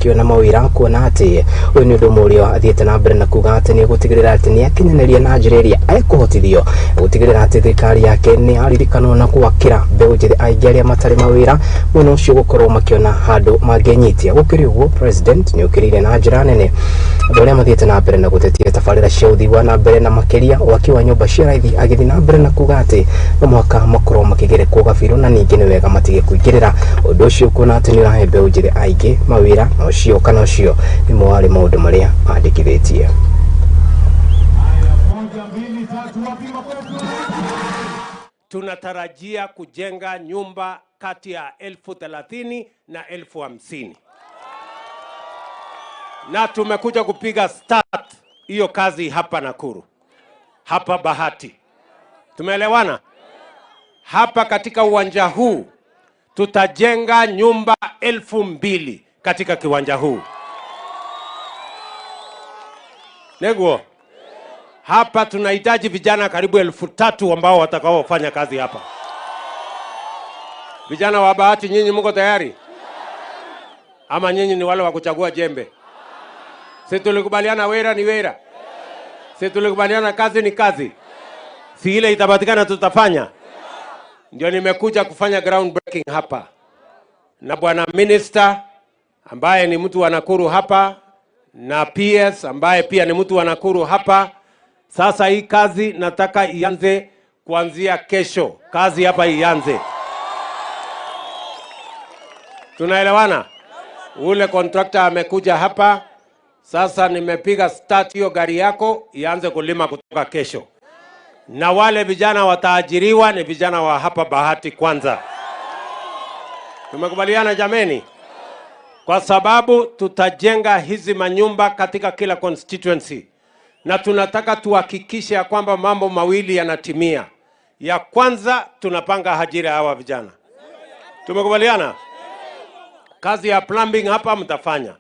Makĩona mawĩra, kuona atĩ ũyũ nĩ ũndũ ũmwe ũrĩa athiĩte na mbere na kuga atĩ nĩ egũtigĩrĩra atĩ nĩ akinyanĩria na njĩra ĩrĩa ekũhotithio gũtigĩrĩra atĩ thirikari yake nĩ yaririkanwo na gwakĩra mbeũ njĩthĩ aingĩ arĩa matarĩ mawĩra mwena ũcio gũkorwo makĩona handũ mangĩnyitia. Gũkĩrĩ ũguo, president nĩ ũkĩrĩire na njĩra nene andũ arĩa mathiĩte na mbere na gũtetia tabarĩra cia ũthii wa na mbere na makĩria waki wa nyũmba cia raithi, agĩthiĩ na mbere na kuga atĩ no mũhaka makorwo makĩgerekwo gabirũ na ningĩ nĩ wega matige kũingĩrĩra ũndũ ũcio, kuona atĩ nĩ ũrahe mbeũ njĩthĩ aingĩ mawĩra, na ũcio kana ũcio nĩmo warĩ maũndũ marĩa andĩkithĩtie. Tunatarajia kujenga nyumba kati ya 30,000 na 50,000 na tumekuja kupiga start hiyo kazi hapa Nakuru, hapa Bahati. Tumeelewana? Hapa katika uwanja huu tutajenga nyumba 2,000 katika kiwanja huu. Neguo, hapa tunahitaji vijana karibu 3,000 ambao watakaofanya kazi hapa. Vijana wa Bahati, nyinyi mko tayari? Ama nyinyi ni wale wa kuchagua jembe? Si tulikubaliana wera ni wera? Si tulikubaliana kazi ni kazi? Si ile itapatikana tutafanya? Ndio nimekuja kufanya ground breaking hapa na bwana minister ambaye ni mtu wa Nakuru hapa na PS ambaye pia ni mtu wa Nakuru hapa. Sasa hii kazi nataka ianze kuanzia kesho, kazi hapa ianze. Tunaelewana? Ule contractor amekuja hapa sasa, nimepiga start hiyo gari yako ianze kulima kutoka kesho, na wale vijana wataajiriwa ni vijana wa hapa Bahati kwanza. Tumekubaliana jameni? Kwa sababu tutajenga hizi manyumba katika kila constituency, na tunataka tuhakikishe ya kwamba mambo mawili yanatimia. Ya kwanza, tunapanga ajira ya hawa vijana. Tumekubaliana? Kazi ya plumbing hapa mtafanya,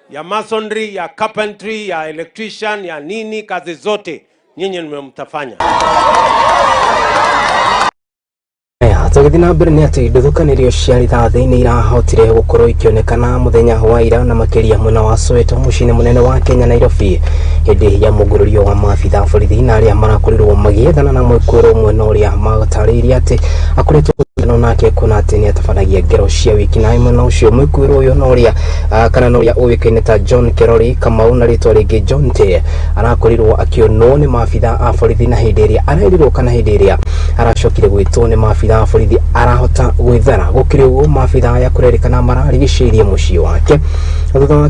ya masonry, ya carpentry, ya electrician, ya nini, kazi zote nyinyi mtafanya. Tũgĩthiĩ na mbere nĩ atĩ nduthũkanĩrio cia rithathi nĩ irahotire gũkorwo ikĩonekana mũthenya wa ira, na makĩria mwena wa Soweto, mũciĩ-inĩ mũnene wa Kenya Nairobi, hĩndĩ ya mũngũrũrio wa maabitha borithi na arĩa marakorirwo magĩethana na mwĩkũĩrwo ũmwe na ũrĩa matarĩirie atĩ akoretwo no nake kuona atĩ nĩ atabanagia ngero cia wĩkinaĩ. Mwena ũcio mwĩkũĩrwo ũyũ na ũrĩa kana na ũrĩa ũĩkaine ta John Kerori Kamau na rĩtwa rĩngĩ John T arakorirwo akĩonwo nĩ maabitha a borithi, na hĩndĩ ĩrĩa arerirwo kana hĩndĩ ĩrĩa aracokire gwĩtwo nĩ maabitha a borithi arahota gwĩthara. Gũkĩrĩ ũguo, maabitha aya kũrerĩkana mararigicĩirie mũciĩ wake thutha wa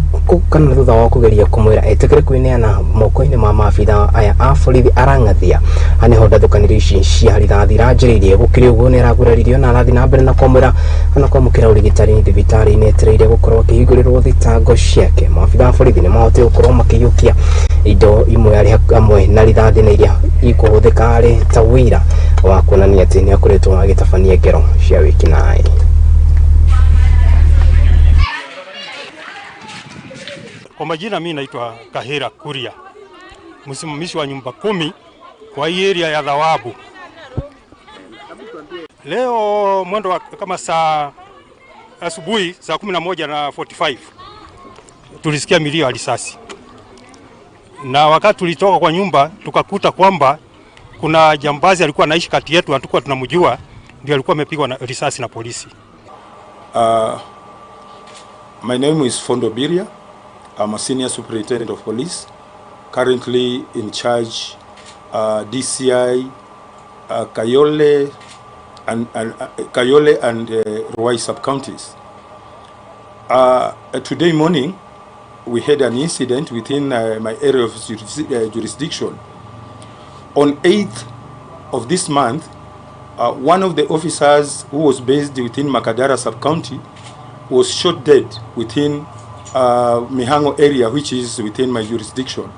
kana thutha wa kũgeria kũmwĩra etĩkĩre kwĩneana moko-inĩ ma maabitha aya a borithi arang'athia. Haha nĩho ndathũkanĩrio ici cia rithathi iranjĩrĩirie. Gũkĩrĩ ũguo, nĩ araguraririo na arathiĩ na mbere na kwamũra kana kwamũkĩra ũrigitani thibitarĩ-inĩ, etereire gũkorwo akĩhingũrĩrwo thitango ciake. Maabitha a borithi nĩ mahotire gũkorwo makĩiyũkia indo imwe arĩ hamwe na rithathi na iria ikũhũthĩka arĩ ta ũira wa kuonania atĩ nĩ akoretwo agĩtabania ngero cia wĩkinaĩ. Kwa majina mimi naitwa Kahira Kuria, msimamizi wa nyumba kumi kwa hii area ya Thawabu. Leo mwendo wa kama saa asubuhi saa 11 na 45 tulisikia milio ya risasi, na wakati tulitoka kwa nyumba tukakuta kwamba kuna jambazi alikuwa anaishi kati yetu, hatukuwa tunamjua, ndio alikuwa amepigwa na risasi na polisi. My name is Fondo Biria. I'm a senior superintendent of police, currently in charge DCI Kayole and Kayole and Ruai sub-counties. Today morning, we had an incident within my area of jurisdiction. On 8th of this month, one of the officers who was based within Makadara sub-county was shot dead within Mihango area, which is within my jurisdiction.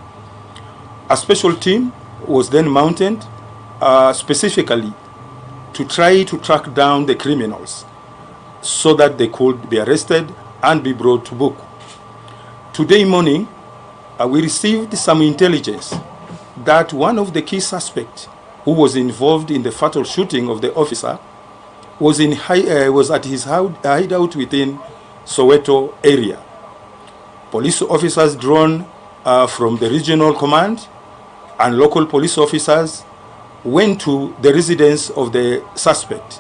A special team was then mounted specifically to try to track down the criminals so that they could be arrested and be brought to book. Today morning, we received some intelligence that one of the key suspects who was involved in the fatal shooting of the officer was at his hideout within Soweto area. Police officers drawn from the regional command and local police officers went to the residence of the suspect.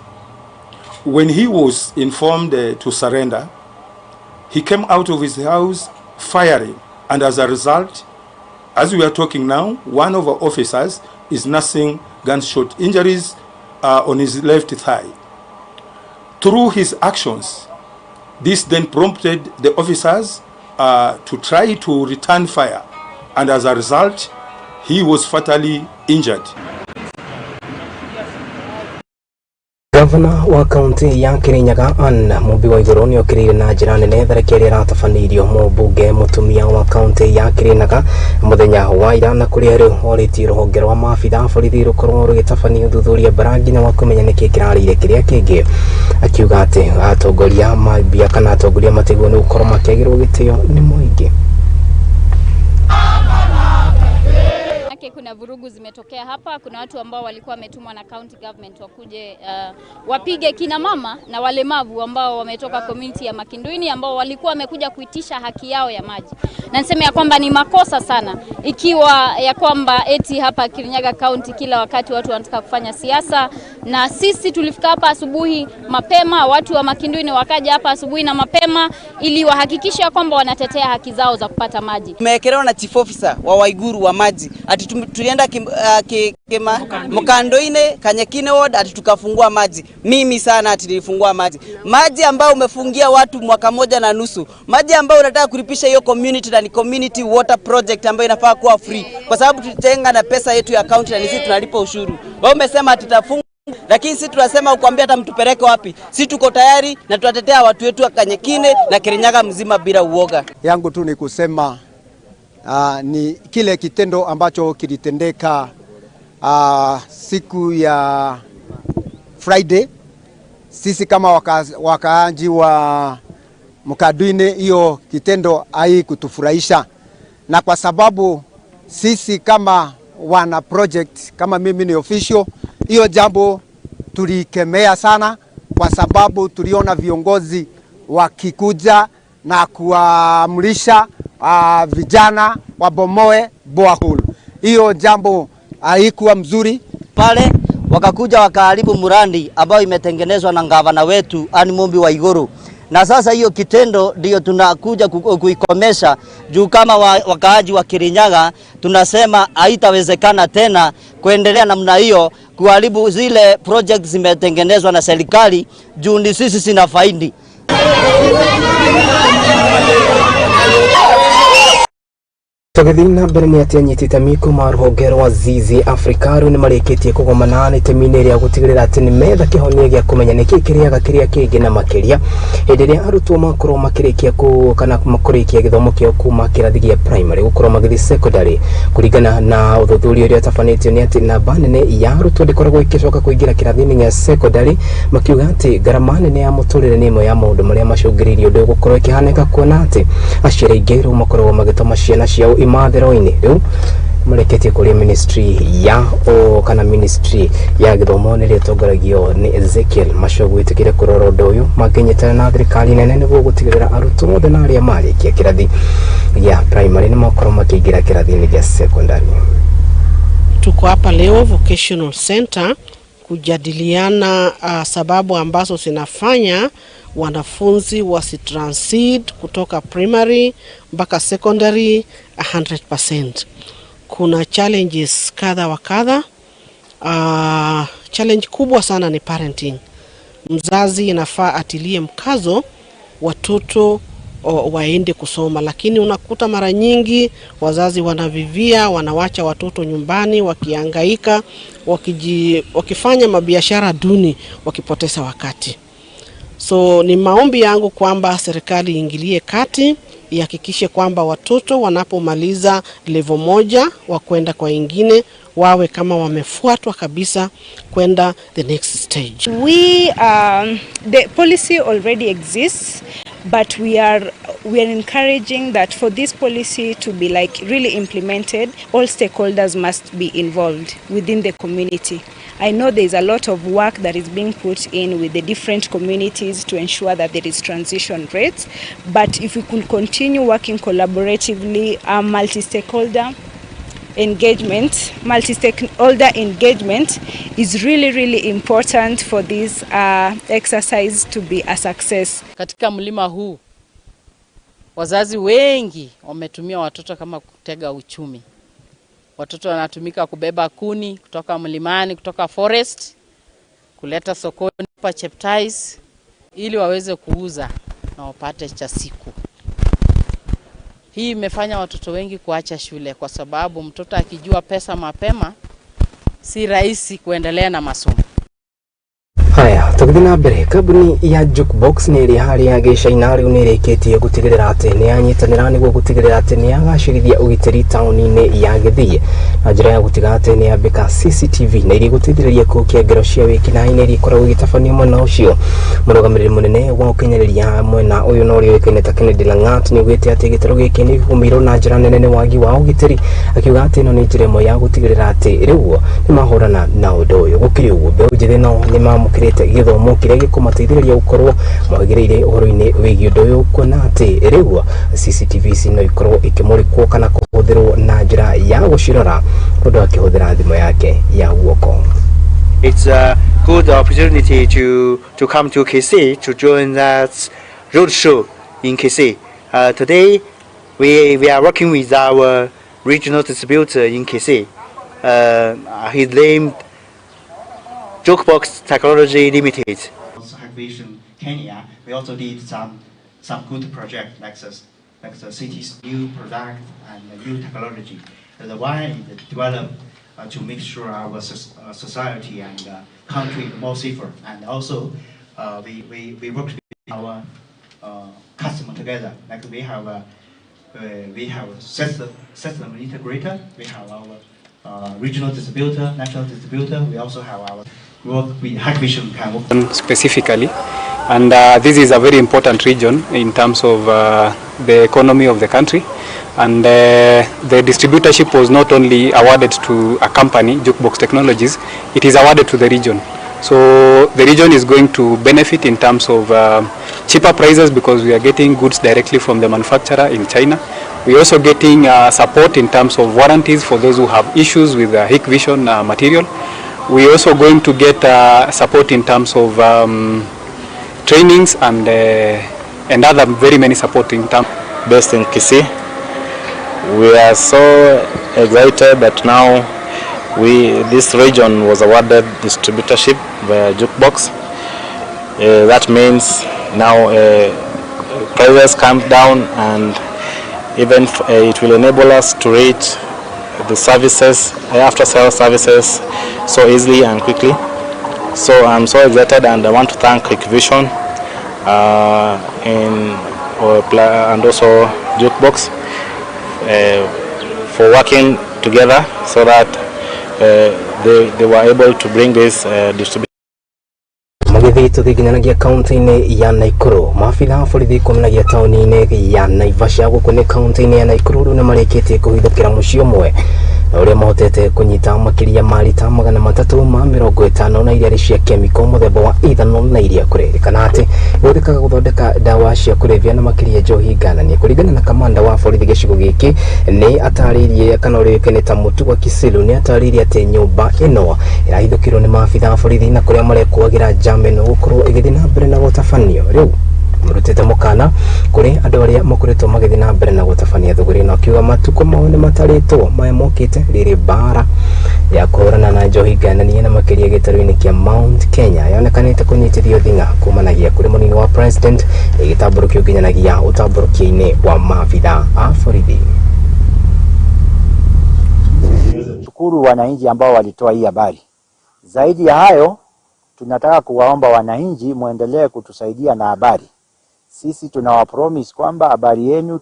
When he was informed to surrender, he came out of his house firing, and as a result, as we are talking now, one of our officers is nursing gunshot injuries on his left thigh. Through his actions, this then prompted the officers to try to return fire, and as a result, he was fatally injured. Gavana wa kaunti ya Kirinyaga Ann Mumbi wa Iguru nĩokĩrĩire na njĩra nene tharĩkĩra ĩrĩa ĩratabanĩirio mũmbunge mũtumia wa kaunti ya Kirinyaga mũthenya wa ira, na kũrĩa rĩu orĩtie rũhonge rwa maabitha a borithi rũkorwo rũgĩtabania ũthuthuria mbara nginya wa kũmenya nĩkĩ kĩrarĩire kĩrĩa kĩngĩ, akiuga atĩ atongoria mambia kana atongoria matigwo nĩ gũkorwo makĩagĩrwo gĩtĩo nĩ mũingĩ. Kuna vurugu zimetokea hapa. Kuna watu ambao walikuwa wametumwa na county government wakuje wapige kina mama na walemavu ambao wametoka community ya Makinduini ambao walikuwa wamekuja kuitisha haki yao ya maji. Na niseme ya kwamba ni makosa sana ikiwa ya kwamba eti hapa Kirinyaga County kila wakati watu wanataka kufanya siasa, na sisi tulifika hapa asubuhi mapema, watu wa Makinduini wakaja hapa asubuhi na mapema ili wahakikishe kwamba wanatetea haki zao za kupata maji. Tumewekelewa na chief officer wa Waiguru wa maji ati tulienda Mkandoine Kanyakine ward ati tukafungua maji. Mimi sana ati nilifungua maji. Maji ambayo umefungia watu mwaka 1.5. Maji ambayo unataka kulipisha hiyo community, na ni community water project ambayo inafaa kuwa free. Kwa sababu tulitenga na pesa yetu ya county na sisi tunalipa ushuru. Wao umesema tutafunga, lakini sisi tunasema ukwambia hata mtupeleke wapi, sisi tuko tayari na tutatetea watu wetu wa Kanyakine na Kirinyaga mzima bila uoga. Yangu tu ni kusema ni kile kitendo ambacho kilitendeka siku ya Friday. Sisi kama wakaaji wa Mkanduini, hiyo kitendo haikutufurahisha, na kwa sababu sisi kama wana project, kama mimi ni official, hiyo jambo tulikemea sana, kwa sababu tuliona viongozi wakikuja na kuamrisha vijana wabomoe borehole. Hiyo jambo haikuwa mzuri. Pale wakakuja wakaharibu murandi ambayo imetengenezwa na gavana wetu Ann Mumbi wa Iguru. Na sasa hiyo kitendo ndio tunakuja kuikomesha juu kama wakaaji wa Kirinyaga tunasema haitawezekana tena kuendelea namna hiyo kuharibu zile project zimetengenezwa na serikali juu ni sisi sina faidi. Tũgĩthiĩ na mbere nĩ atĩ anyiti itemi kuma rũhonge rwa Zizi Africa rĩu nĩmarĩkĩtie kũgomana itemi-inĩ rĩa gũtigĩrĩra atĩ nĩmetha kĩhonia gĩa kũmenya nĩkĩ kĩrĩaga kĩrĩa kĩngĩ, na makĩria hĩndĩ ĩrĩa arutwo makorwo makĩrĩkia kana kũrĩkia gĩthomo kĩao kuma kĩrathi gĩa primary gũkorwo magĩthiĩ secondary. Kũringana na ũthuthuria ũrĩa ũtabanĩtio nĩ atĩ namba nene ya arutwo ndĩkoragwo ĩgĩcoka kũingĩra kĩrathi-inĩ gĩa secondary, makiuga atĩ ngarama nene ya mũtũrĩre nĩ ĩmwe ya maũndũ marĩa macũngĩrĩirie ũndũ ũyũ gũkorwo ĩkĩhanĩka, kuona atĩ aciari aingĩ rĩu makoragwo magĩtũma ciana ciao imathero-inĩ. Rĩu mareketie kũrĩ ministry ya kana ministry ya gĩthomo nĩrĩa ĩtongoragio nĩ Ezekiel Machogu ĩtĩkĩre kũrora ũndũ ũyũ makĩnyitana na thirikari nene nĩguo gũtigĩrĩra arutwo othe na arĩa marĩkia kĩrathi gĩa primary nĩmakorwo makĩingĩra kĩrathi-inĩ gĩa secondary. Tuko hapa leo Vocational Center kujadiliana sababu ambazo zinafanya wanafunzi wasitransit kutoka primary mpaka secondary 100%. Kuna challenges kadha wa kadha. Challenge kubwa sana ni parenting. Mzazi inafaa atilie mkazo watoto waende kusoma, lakini unakuta mara nyingi wazazi wanavivia, wanawacha watoto nyumbani wakihangaika, wakifanya mabiashara duni, wakipoteza wakati. So ni maombi yangu kwamba serikali iingilie kati, ihakikishe kwamba watoto wanapomaliza level moja wa kwenda kwa ingine wawe kama wamefuatwa kabisa kwenda the next stage. The policy already exists, but we are encouraging that for this policy to be like really implemented, all stakeholders must be involved within the community. I know there is a lot of work that is being put in with the different communities to ensure that there is transition rates, but if we could continue working collaboratively, multi-stakeholder engagement is really, really important for this exercise to be a success. Katika mlima huu wazazi wengi wametumia watoto kama kutega uchumi. Watoto wanatumika kubeba kuni kutoka mlimani, kutoka forest, kuleta sokoni hapa Cheptais ili waweze kuuza na wapate cha siku. Hii imefanya watoto wengi kuacha shule kwa sababu mtoto akijua pesa mapema si rahisi kuendelea na masomo. Haya, tũgĩthiĩ na mbere, kambuni ya Jukebox nĩ ĩrĩa harĩa gĩcaina rĩu nĩ ĩrĩkĩtie gũtigĩrĩra atĩ nĩ yanyitanĩra nĩguo gũtigĩrĩra atĩ nĩ yagacĩrithia ũgitĩri taũni-inĩ ya Gĩthii na njĩra ya gũtiga atĩ nĩ yambĩka CCTV na iria igũteithĩrĩria kũhukia ngero cia wĩkinaĩ na iria ikoragwo igĩtabanio mwena ũcio. Mũrũgamĩrĩri mũnene wa ũkinyanĩria mwena ũyũ na ũrĩa ũĩkaine ta Kennedy Langat nĩ augĩte atĩ gĩtarũ gĩkĩ nĩ gĩgũmĩirwo na njĩra nene nĩ wagi wa ũgitĩri, akiuga atĩ ĩno nĩ njĩra ĩmwe ya gũtigĩrĩra atĩ rĩu nĩ mahũrana na ũndũ ũyũ. Gũkĩrĩ ũguo, mbeũ njĩthĩ nao nĩ mamũkĩrĩte gĩthomo kĩrĩa gĩkũmateithĩrĩria gũkorwo magĩrĩire ũhoro-inĩ wĩgiĩ ũndũ ũyũ, kuona atĩ rĩu CCTV ici no ikorwo ikĩmũrĩkwo kana kũhũthĩrwo na njĩra ya gũcirora mũndũ akĩhũthĩra thimũ yake ya guoko. It's a good opportunity to come to Kisii to join that road show in Kisii. Today we are working with our regional distributor in Kisii. His name Jukebox Technology Limited. Also Hikvision Kenya, we also did some good project like this, like the city's new product and new technology. The one is developed to make sure our society and country more safer, and also we work with our customer together. Like we have system integrator, we have our regional distributor, national distributor. We also have our work with Hikvision can work specifically, and this is a very important region in terms of the economy of the country. And the distributorship was not only awarded to a company, Jukebox Technologies, it is awarded to the region. So the region is going to benefit in terms of cheaper prices because we are getting goods directly from the manufacturer in China. We are also getting support in terms of warranties for those who have issues with the Hikvision material. We are also going to get support in terms of trainings and other very many support in terms. Based in Kisii, we are so excited that now this region was awarded distributorship by Jukebox. That means now prices come down, and even it will enable us to reach the services, after sales services, so easily and quickly. So I'm so excited, and I want to thank Hikvision and also Jukebox for working together so that they were able to bring this distribution. Magĩthiĩ tũthinginanagia kaunti-inĩ ya Naikuru, maabitha a borithi kumanagia taũni-inĩ ya Naivasha gũkũ nĩ kaunti-inĩ ya Naikuru rĩu nĩmarĩkĩtie kũhithũkĩra mũciĩ ũmwe na ũrĩa mahotete kũnyita makĩria ma rita 350 na iria cia kemiko mũthemba wa ethanol na iria kũrerĩkana atĩ ihũthĩkaga gũthondeka ndawa cia kũrebia na makĩria njohi ngananie. Kũringana na kamanda wa borithi gĩcigo gĩkĩ nĩ atarĩirie kana ũrĩa ũĩkaine ta Mũtuga Kisilu nĩ atarĩirie atĩ nyũmba ĩno ĩrahithũkĩrwo nĩ maabitha a borithi na kũrĩa marekuagĩra njama ĩno gũkorwo ĩgĩthiĩ na mbere na gũtabanio. Rĩu marutĩte mũkana kũrĩ andũ arĩa makoretwo magĩthiĩ na mbere na gũtabania thũgũrĩ ĩno, akiuga matukũ mao nĩ matarĩtwo maya mokĩte rĩrĩ mbara ya kũhũrana na njohi ngananie na makĩria gĩtarũ-inĩ kĩa Mount Kenya yonekanĩte kũnyitithio thing'a kumanagia kũrĩ mũnini wa president ĩgĩtambũrũkio nginyanagia ũtambũrũkia-inĩ wa maabitha a borithi. Shukuru wananchi ambao walitoa hii habari. Zaidi ya hayo, tunataka kuwaomba wananchi muendelee kutusaidia na habari. Sisi tunawapromise kwamba habari yenu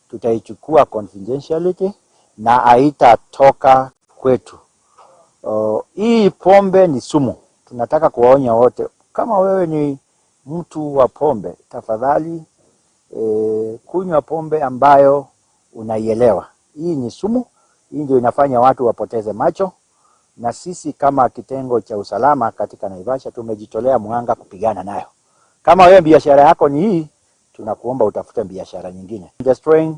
tutaichukua confidentiality na haitatoka kwetu. Hii pombe ni sumu. Tunataka kuwaonya wote, kama wewe ni mtu wa pombe, tafadhali kunywa pombe ambayo unaielewa. Hii ni sumu, hii ndio inafanya watu wapoteze macho. Na sisi kama kitengo cha usalama katika Naivasha tumejitolea muhanga kupigana nayo. Kama wewe biashara yako ni hii, tunakuomba utafute biashara nyingine. Destroying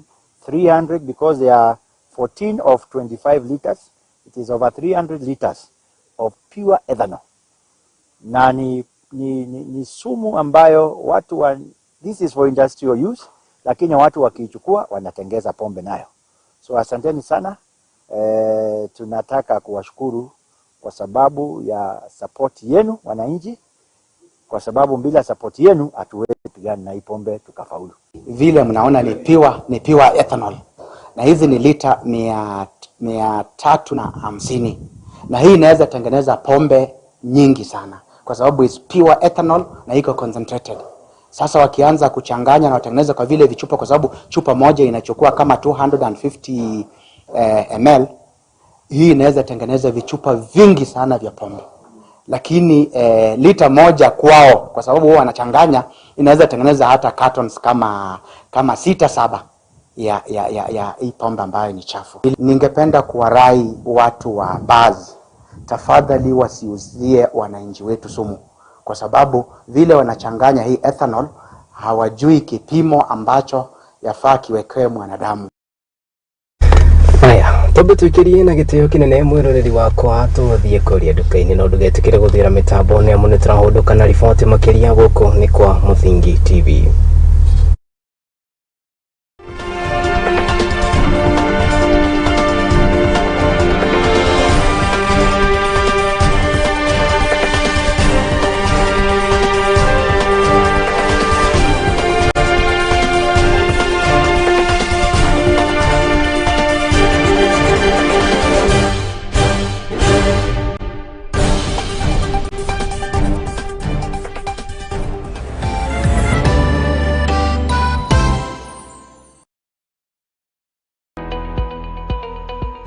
300 because they are 14 of 25 liters. It is over 300 liters of pure ethanol. Na ni sumu ambayo watu wa, this is for industrial use, lakini watu wakiichukua wanatengeza pombe nayo. So asanteni sana. Tunataka kuwashukuru kwa sababu ya support yenu wananchi, kwa sababu bila support yenu hatuwezi pigana na hii pombe tukafaulu. Vile mnaona ni pure ethanol na hizi ni lita 350, na hii inaweza tengeneza pombe nyingi sana kwa sababu is pure ethanol na iko concentrated. Sasa wakianza kuchanganya na watengeneza kwa vile vichupa, kwa sababu chupa moja inachukua kama 250 ml, hii inaweza tengeneza vichupa vingi sana vya pombe, lakini lita moja kwao, kwa sababu wao wanachanganya, inaweza tengeneza hata cartons kama sita saba ya hii pombe ambayo ni chafu. Ningependa kuwarai watu wa bars, tafadhali wasiuzie wananchi wetu sumu, kwa sababu vile wanachanganya hii ethanol hawajui kipimo ambacho yafaa kiwekewe mwanadamu. Aya, twambe twikirie na gĩtĩo kĩnene mwĩroreri wakwa, tũthiĩ kũrĩa nduka-inĩ, no ndũgetĩkĩre gũthira mĩtambo nĩ amu nĩtũrahũndũka na riboti makĩria. Gũkũ nĩ kwa Mũthingi TV.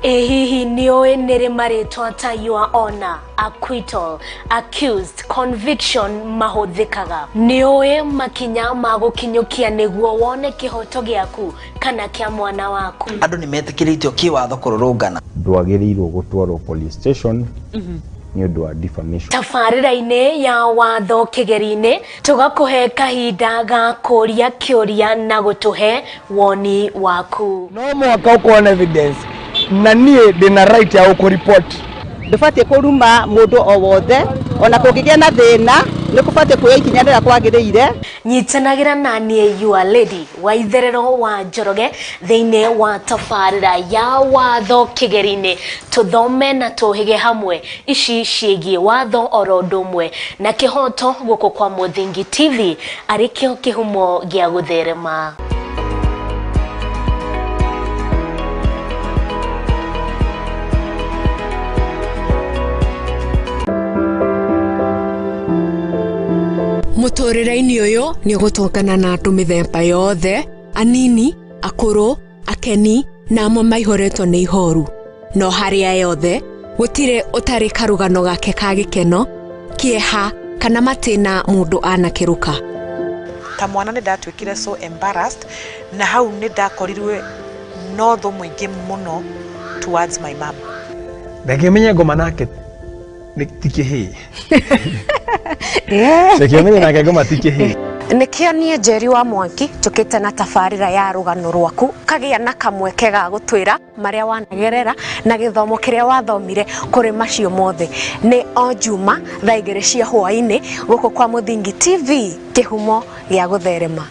Ĩ hihi nĩ ũĩ nĩ rĩ marĩtwa ta your honor, acquittal, accused, conviction mahũthĩkaga? Nĩ ũĩ makinya ma gũkinyũkia nĩguo wone kĩhoto gĩaku kana kĩa mwana waku? Andũ nĩ metĩkĩrĩtio kĩwatho kũrũrũngana. Ndwagĩrĩirwo gũtwarwo police station nĩ ũndũ wa defamation. Tabarĩra-inĩ ya watho kĩgeri-inĩ, tũgakũhe kahinda ga kũria kĩũria na gũtũhe woni waku. No mũhaka ũkorwo na evidence, na niĩ ndĩna right ya gũkũripoti. Ndũbatiĩ kũruma mũndũ o wothe, ona kũngĩgĩa na thĩna nĩ kũbatiĩ kuoya ikinya rĩrĩa kwagĩrĩire. Nyitanagĩra na niĩ, your lady wa itherero wa Njoroge, thĩinĩ wa tabarĩra ya watho kĩgeri-inĩ, tũthome na tũhĩge hamwe ici ciĩgiĩ watho oro ũndũ ũmwe na kĩhoto, gũkũ kwa Mũthingi TV, arĩ kĩo kĩhumo gĩa gũtherema. Mũtũrĩre-inĩ ũyũ nĩ ũgũtũngana na andũ mĩthemba yothe, anini, akũrũ, akeni na amwe maihũrĩtwo nĩ ihoru, no harĩa yothe gũtirĩ ũtarĩ karũgano gake ka gĩkeno, kĩeha kana matĩna mũndũ anakĩrũka. Ta mwana nĩ ndatuĩkire so embarrassed, na hau nĩ ndakorirwe no thũ mũingĩ mũno towards my mom. Reke menye ngoma nake nĩ ti kĩhĩĩ. Reke menye nake ngoma ti kĩhĩĩ. Nĩkĩo niĩ Njeri wa Mwangi njũkĩte na tabarĩra ya rũgano rwaku, kagĩa na kamweke ga gũtwĩra marĩa wanagerera na gĩthomo kĩrĩa wathomire kũrĩ macio mothe. Nĩ o Juma thaa 2 cia hwaĩ-inĩ, gũkũ kwa Mũthingi TV, kĩhumo gĩa gũtherema.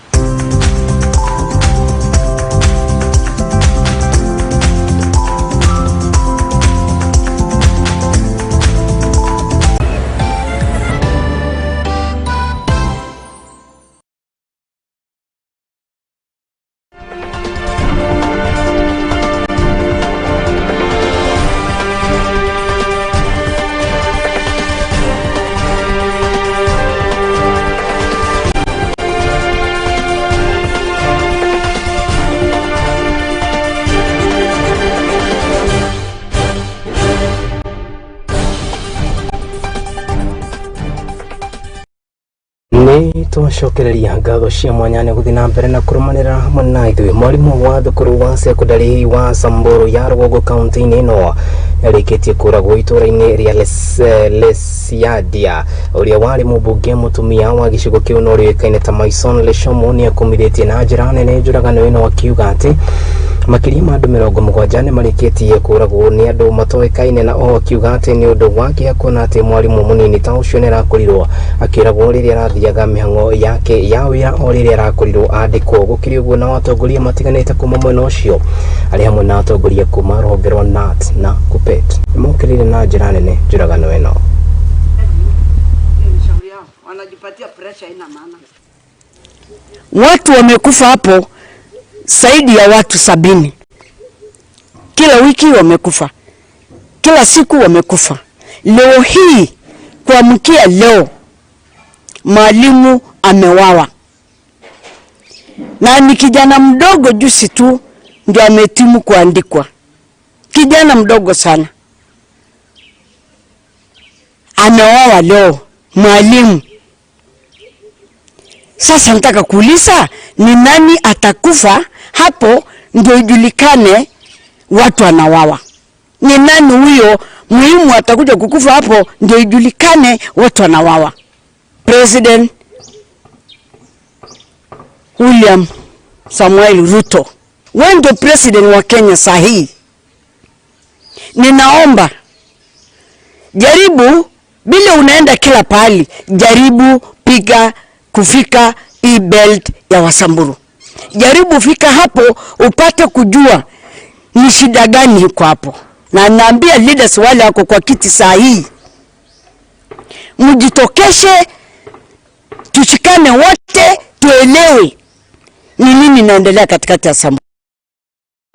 Nĩ twacokereria ngatho cia mwanya nĩ gũthiĩ na mbere na kũrũmanĩra hamwe na ithuĩ. Mwarimũ wa thukuru wa sekondari wa Samburu ya rũgongo kaunti-inĩ ĩno Nĩarĩkĩtie kũragwo itũra-inĩ rĩa Lesiadia. Ũrĩa warĩ mũmbunge mũtumia wa gĩcigo kĩu na ũrĩa ũĩkaine ta Maison Leshomo nĩakumithĩtie na njĩra nene njũragano ĩno, akiuga atĩ makĩria ma andũ 70 nĩ marĩkĩtie kũragwo nĩ andũ matoĩkaine, na oho akiuga atĩ nĩ ũndũ wa kĩeha kuona atĩ mwarimũ mũnini ta ũcio nĩ arakorirwo akĩragwo rĩrĩa arathiaga mĩhang'o yake ya wĩra o rĩrĩa arakorirwo andĩkwo. Gũkĩrĩ ũguo, nao atongoria matiganĩte kuma mwena ũcio, arĩ hamwe na atongoria kuma rũhonge rwa KNUT na KUPPET, nĩmokĩrĩire na njĩra nene njũragano ĩno. Wanajipatia pressure ina maana. Watu wamekufa hapo zaidi ya watu 70. Kila wiki wamekufa, kila siku wamekufa. Leo hii kuamkia leo mwalimu amewawa, na ni kijana mdogo, juzi tu ndio ametimu kuandikwa, kijana mdogo sana amewawa leo mwalimu. Sasa nataka kuuliza ni nani atakufa hapo ndio ijulikane watu wanawawa. Ni nani huyo muhimu atakuja kukufa hapo ndio ijulikane watu wanawawa? President William Samuel Ruto, wewe ndio president wa Kenya sahihi. Ninaomba jaribu, bila unaenda kila pahali, jaribu piga kufika hii belt ya Wasamburu. Jaribu fika hapo upate kujua ni shida gani iko hapo. Na naambia leaders wale wako kwa kiti saa hii, mjitokeshe, tushikane wote, tuelewe ni nini inaendelea katikati ya Samburu.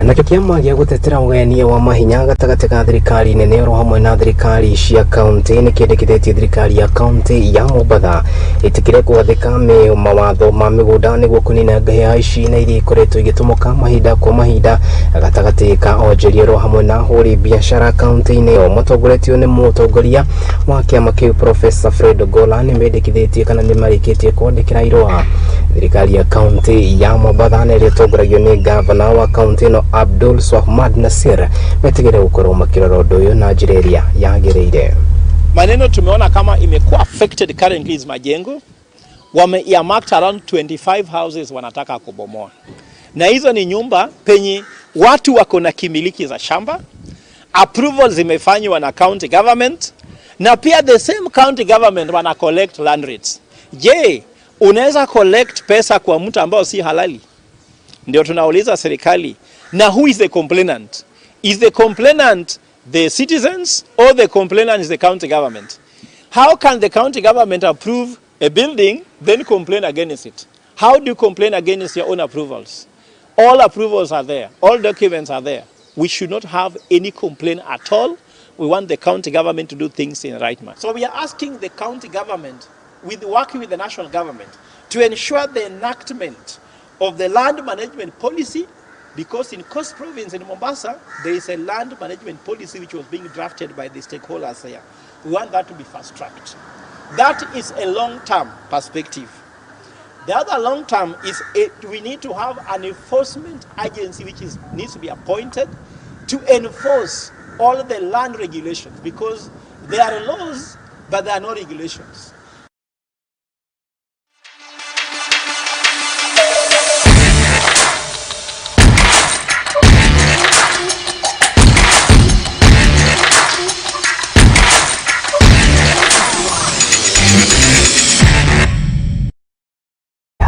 Nakĩo kĩama gĩa gũtetera ũgayania wa mahinya gatagatĩ ka thirikari nene oro hamwe na thirikari cia kaunti nĩ kĩendekithĩtie thirikari ya kaunti ya Mombatha ĩtĩkĩre gwathĩka mawatho ma mĩgũnda nĩguo kũnina ngahĩha ici na iria ikoretwo igĩtũmũka mahinda kwa mahinda gatagatĩ ka onjoria oro hamwe na ahũri biacara kaunti-inĩ ĩyo. Matongoretio nĩ mũtongoria wa kĩama kĩu Professor Fred Ogola, nĩ mendekithĩtie kana nĩ marĩkĩtie kwandĩkĩra irũa thirikari ya kaunti ya Mombatha na ĩrĩa ĩtongoragio nĩ gavana wa kaunti ĩno Abdul Swahmad Nasir, metigĩre gũkorwo makĩrora ũndũ ũyũ na njĩra ĩrĩa yagĩrĩire. Maneno tumeona kama imekuwa affected currently is majengo. Wame earmarked around 25 houses wanataka kubomoa, na hizo ni nyumba penye watu wako na kimiliki za shamba, approval zimefanywa na county government, na pia the same county government wana collect land rates. Je, unaweza collect pesa kwa mtu ambao si halali? Ndio tunauliza serikali. Na who is the complainant? Is the complainant the citizens or the complainant is the county government? How can the county government approve a building then complain against it? How do you complain against your own approvals? All approvals are there. All documents are there. We should not have any complaint at all. We want the county government to do things in the right manner. So we are asking the county government, with working with the national government, to ensure the enactment of the land management policy, because in Coast Province in Mombasa, there is a land management policy which was being drafted by the stakeholders there. We want that to be fast-tracked. That is a long-term perspective. The other long-term is we need to have an enforcement agency which needs to be appointed to enforce all the land regulations, because there are laws, but there are no regulations.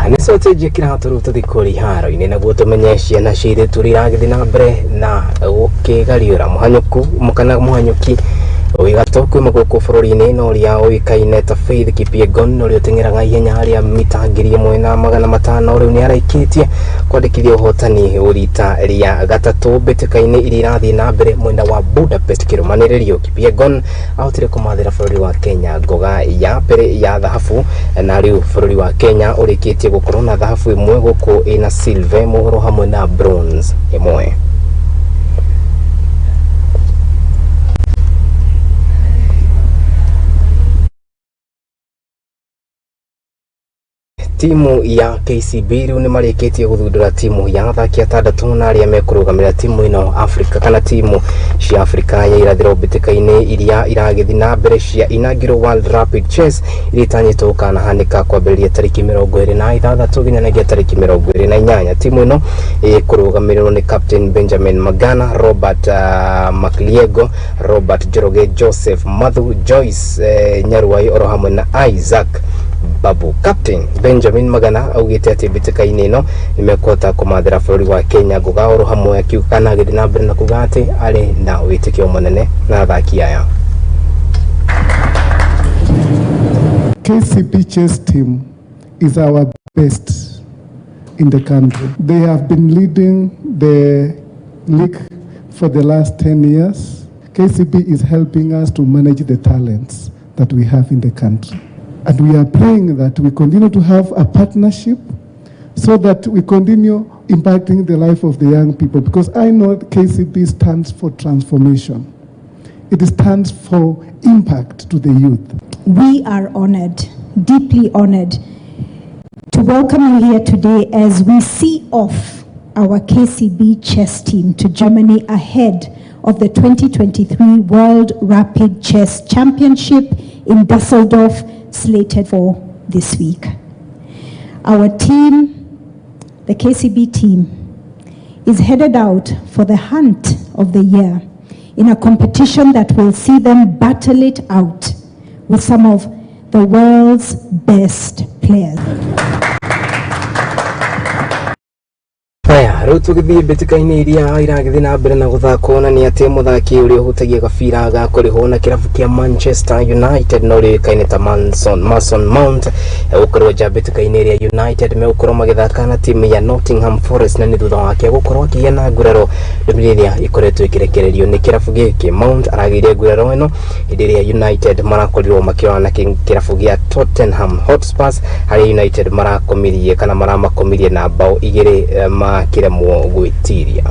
Nĩ cote njĩkĩra tũrĩu tũthiĩ kũrĩa iharo-inĩ naguo tũmenye ciana cia airĩtu ũrĩa iragĩthiĩ na mbere na gũkĩgariũra mũhanyũku kana mũhanyũki wĩ gatũ kuma gũkũ bũrũri-inĩ na ũrĩa ũĩkaine ta Faith Kipyegon na ũrĩa ũteng'eraga ihenya rĩa mita 1500 rĩu nĩ arĩkĩtie kwandĩkithia ũhotani rita rĩa gatatũ mbĩtĩka-inĩ iria irathiĩ na mbere mwena wa Budapest kĩrũmanĩrĩrio. Kipyegon ahotire kũmathĩra bũrũri wa Kenya ngoga ya mbere ya thahabu, na rĩu bũrũri wa Kenya ũrĩkĩtie gũkorwo na thahabu ĩmwe gũkũ ĩna silver mũhoro hamwe na bronze ĩmwe. Timu ya KCB rĩu nĩ marĩkĩtie gũthundũra timu ya athaki atandatũ na arĩa mekũrũgamĩrĩra timu ĩno Afrika kana timu cia Afrika ya irathĩro mbĩtĩka-inĩ iria iragĩthiĩ na mbere cia inaugural World Rapid Chess iria itanyĩtwo gũkanahanĩka kwambĩrĩria tarĩki 26 nginyagia tarĩki 28. Timu ĩno ĩkũrũgamĩrĩrwo nĩ Captain Benjamin Magana, Robert Makliego, Robert Njoroge, Joseph Mathu, Joyce Nyaruai oro hamwe na Isaac Babu. Captain Benjamin Magana augĩte atĩ mbĩtĩka-inĩ ĩno nĩmekũhota kũmathĩra bũrũri wa Kenya ngũga oro hamwe akiuga kana agĩthiĩ na mbere na kuga atĩ arĩ na wĩtĩkio mũnene na athaki aya. KCB chess team is our best in the country. They have been leading the league for the last 10 years. KCB is helping us to manage the talents that we have in the country. And we are praying that we continue to have a partnership so that we continue impacting the life of the young people, because I know KCB stands for transformation. It stands for impact to the youth. We are honored, deeply honored, to welcome you here today as we see off our KCB chess team to Germany ahead of the 2023 World Rapid Chess Championship in Dusseldorf, slated for this week. Our team, the KCB team, is headed out for the hunt of the year in a competition that will see them battle it out with some of the world's best players. Haya, rĩu tũgĩthiĩ mbĩtĩka-inĩ iria iragĩthiĩ na mbere na gũthakwo na nĩ atĩ mũthaki ũrĩa ũhutagia gabira ga kũrĩhwo na kĩrabu kĩa Manchester United na ũrĩa ũĩkaine ta Mason Mount gũkorwo nja mbĩtĩka-inĩ ĩrĩa United megũkorwo magĩthaka na timu ya Nottingham Forest, na nĩ thutha wake gũkorwo akĩgĩa na nguraro, ndũmĩrĩri ĩrĩa ĩkoretwo ĩkĩrekererio nĩ kĩrabu gĩkĩ. Mount aragĩire nguraro ĩno hĩndĩ ĩrĩa United marakorirwo makĩrora na kĩrabu gĩa Tottenham Hotspurs, harĩa United marakomirie kana maramakomirie na bao 2 makĩremwo gwĩtiria.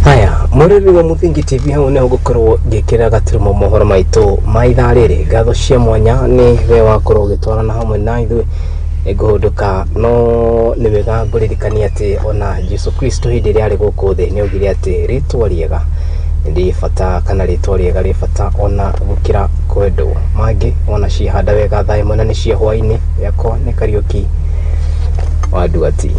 Haya, mũrĩri wa Mũthingi TV, hau nĩho ngũkorwo ngĩkĩra gaturumo mohoro maitũ ma ithaa rĩrĩ. Ngatho cia mwanya nĩ we wakorwo ũgĩtwarana hamwe na ithuĩ. Nĩngũhũndũka, no nĩ wega ngũririkania atĩ ona Jesu Kristo hĩndĩ ĩrĩa arĩ gũkũ thĩ nĩaugire atĩ rĩtwa rĩega rĩ bata, kana rĩtwa rĩega rĩ bata ona gũkĩra kwendwo. Mangĩ ona ciahanda wega thaa 1 na nĩ cia hwainĩ. Yakwa nĩ Kariũki wa Nduati.